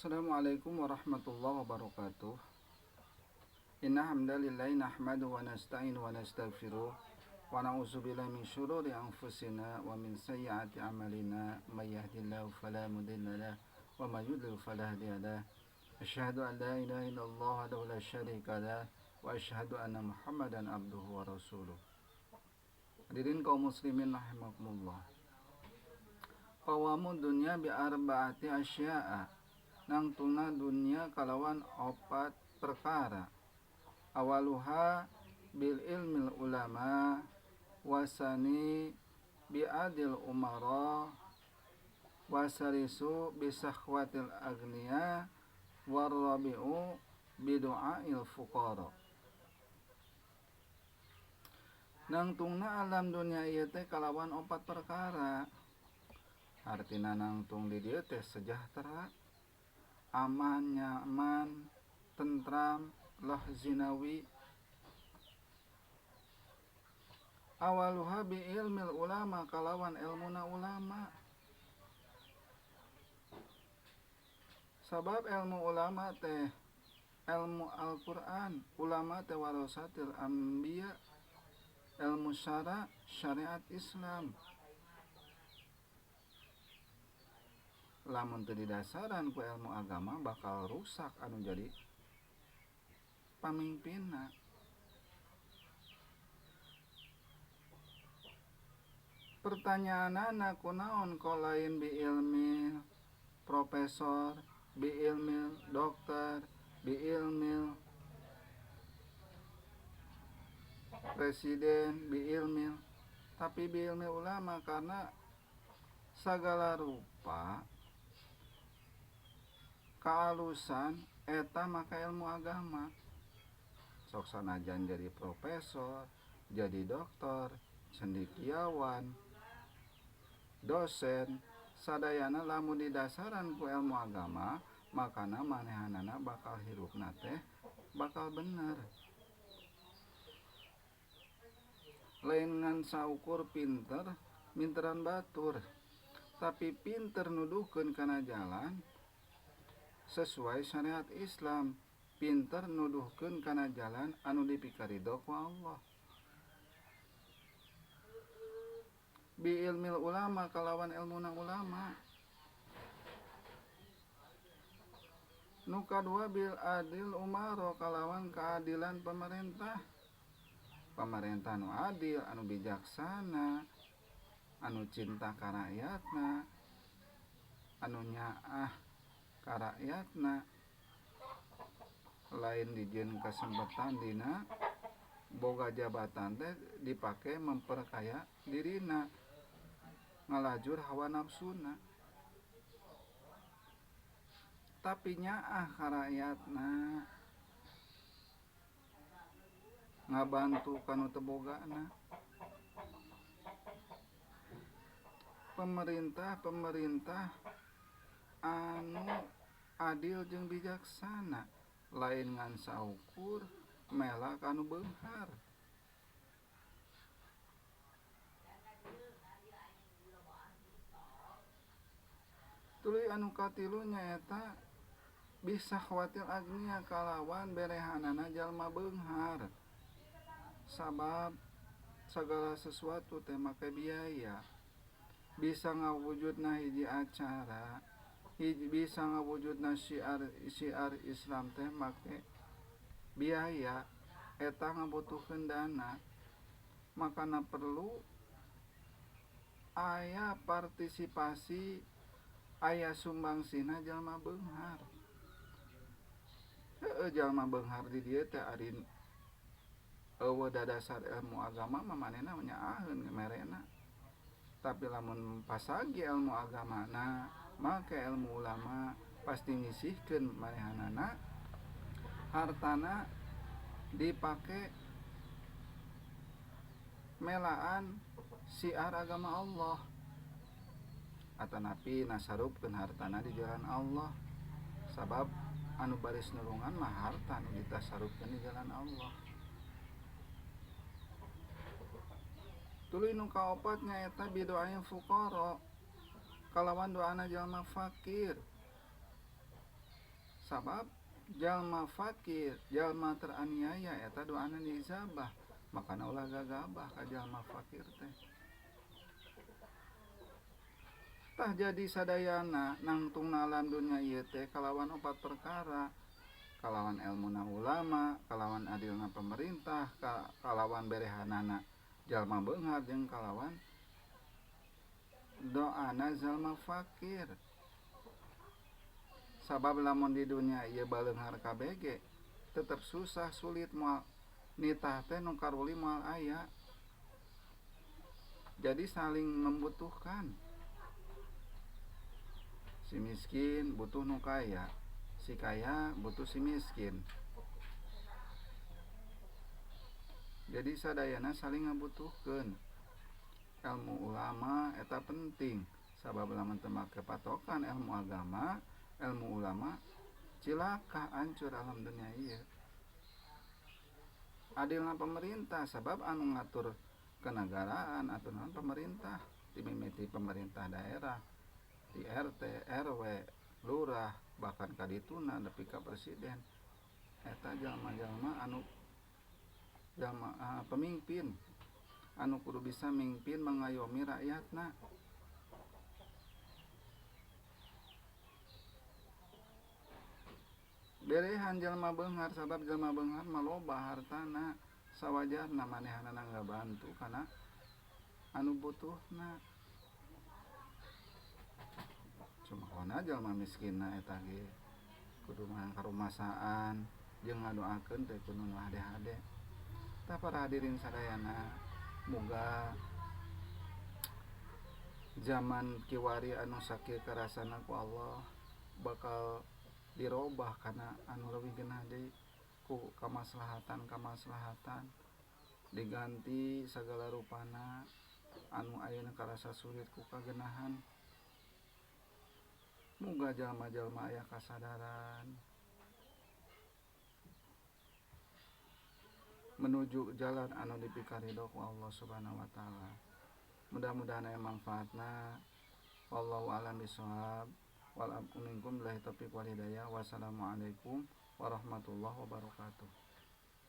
Assalamualaikum warahmatullahi wabarakatuh. Inna hamdalillahi nahmadu wa nasta'inu wa nastaghfiruh wa na'udzubillahi min syururi anfusina wa min sayyiati a'malina may yahdihillahu fala mudilla lahu wa may yudlil fala hadiya lahu. Asyhadu an la ilaha illallah wahdahu la syarika lahu wa asyhadu anna Muhammadan abduhu wa rasuluh. Hadirin kaum muslimin rahimakumullah. Qawamu dunya bi arba'ati asya'a. Nangtuna dunya kalawan opat perkara. Awaluha bil ilmil ulama wasani bi adil umara wasarisu bi sakhwatil agniya warrabi'u bi du'ail fuqara. Nangtungna alam dunia ieu teh kalawan opat perkara. Artina nangtung di dieu teh sejahtera, aman, nyaman, tentram, loh zinawi. Awaluha bi ilmil ulama kalawan ilmuna ulama. Sabab ilmu ulama teh ilmu Al-Qur'an, ulama teh warasatil anbiya, ilmu syara, syariat Islam. Lamun teu didasaran ku ilmu agama bakal rusak anu jadi pamimpinna. Pertanyaanana kunaon ko lain bi ilmi profesor, bi ilmi dokter, bi ilmi presiden, bi ilmi, tapi bi ilmi ulama, karena sagala rupa kealusan eta maka ilmu agama. Sok sanajan jadi profesor, jadi dokter, cendekiawan, dosen, sadayana lamun didasaran ku ilmu agama, makana manehanana bakal hirupna teh bakal bener. Lain ngan saukur pinter, minteran batur, tapi pinter nuduhkeun kana jalan sesuai syariat Islam, pinter nuduhkeun kana jalan anu dipikarido ku Allah. Bi ilmil ulama kalawan ilmuna ulama. Nu kadua bil adil umaro kalawan keadilan pemerintah. Pemerintah nu adil, anu bijaksana, anu cinta ka rakyatna, anu nyaah ka rakyatna, lain dijieun kesempatan dina boga jabatan teh dipake memperkaya dirina, ngalajur hawa nafsuna, tapi nyaah ka rakyatna, ngabantu kanu teu bogana. Pemerintah-pemerintah anu adil jeung bijaksana, lain ngan saukur mela kanu beunghar. Tuluy anu katilu nyaeta bisa khawatir agnia kalawan berehanana jalma beunghar. Sabab segala sesuatu teh make biaya. Bisa ngawujudna hiji acara, hiji bisa ngawujudna syiar Islam teh make biaya, eta ngabutuhkeun dana. Makana perlu aya partisipasi, aya sumbangsihna jalma beunghar. Heueuh, jalma beunghar di dieu teh ari eueuh dadasar ilmu agama mah manehna nyaaheun merena. Tapi lamun pasagi ilmu agamana, make ilmu ulama pasti nyisihkeun manehanana, hartana dipake melaan syiar agama Allah, atanapi nasarupkeun hartana di jalan Allah. Sabab anu baris nulungan mah harta anu ditasarupkeun di jalan Allah. Tuluy nu kaopat nyaeta bidoain fuqara kalawan doana jalma fakir. Sabab jalma fakir, jalma teraniaya eta doana diijabah. Makana ulah gagabah ka jalma fakir teh. Tah jadi sadayana nangtungna alam dunya ieu teh kalawan opat perkara. Kalawan elmuna ulama, kalawan adilna pemerintah, kalawan berehanana jalma beunghar jeung kalawan doana jalma fakir. Sabab lamun di dunya ieu baleunghar kabeh tetep susah sulit moal nitah teh nu karuli moal aya. Jadi saling membutuhkan. Si miskin butuh nu kaya, si kaya butuh si miskin. Jadi sadayana saling ngabutuhkeun. Ilmu ulama eta penting, sabab lamun teu make patokan ilmu agama, ilmu ulama cilaka hancur alam dunia ieu. Adilna pemerintah, sabab anu ngatur kenegaraan atau non pemerintah, dimimiti pemerintah daerah, di RT, RW, lurah, bahkan kadituna nepi ka presiden. Eta jalma-jalma anu jalma pemimpin anu kudu bisa mimpin mengayomi rakyatna. Berehan jalma beunghar, sabab jalma beunghar mah loba hartana, sawajarna manehanana ngabantu kana anu butuhna. Cuma kona jalma miskinna eta ge kudu mah karumasaan jeung ngadoakeun teh kudu nu hade-hade. Tah para hadirin sadayana, muga zaman kiwari anu sakieu karasana ku Allah bakal dirobah kana anu leuwih genah deui ku kamaslahatan-kamaslahatan, diganti sagala rupana anu ayeuna karasa sulit ku kagenahan. Muga jalma-jalma aya kasadaran menuju jalan anu dipikarido ku Allah Subhanahu wa taala. Mudah-mudahan aya manfaatna. Wallahu a'lam bishawab. Wal minkum billahi taufiq wal hidayah. Wassalamualaikum warahmatullahi wabarakatuh.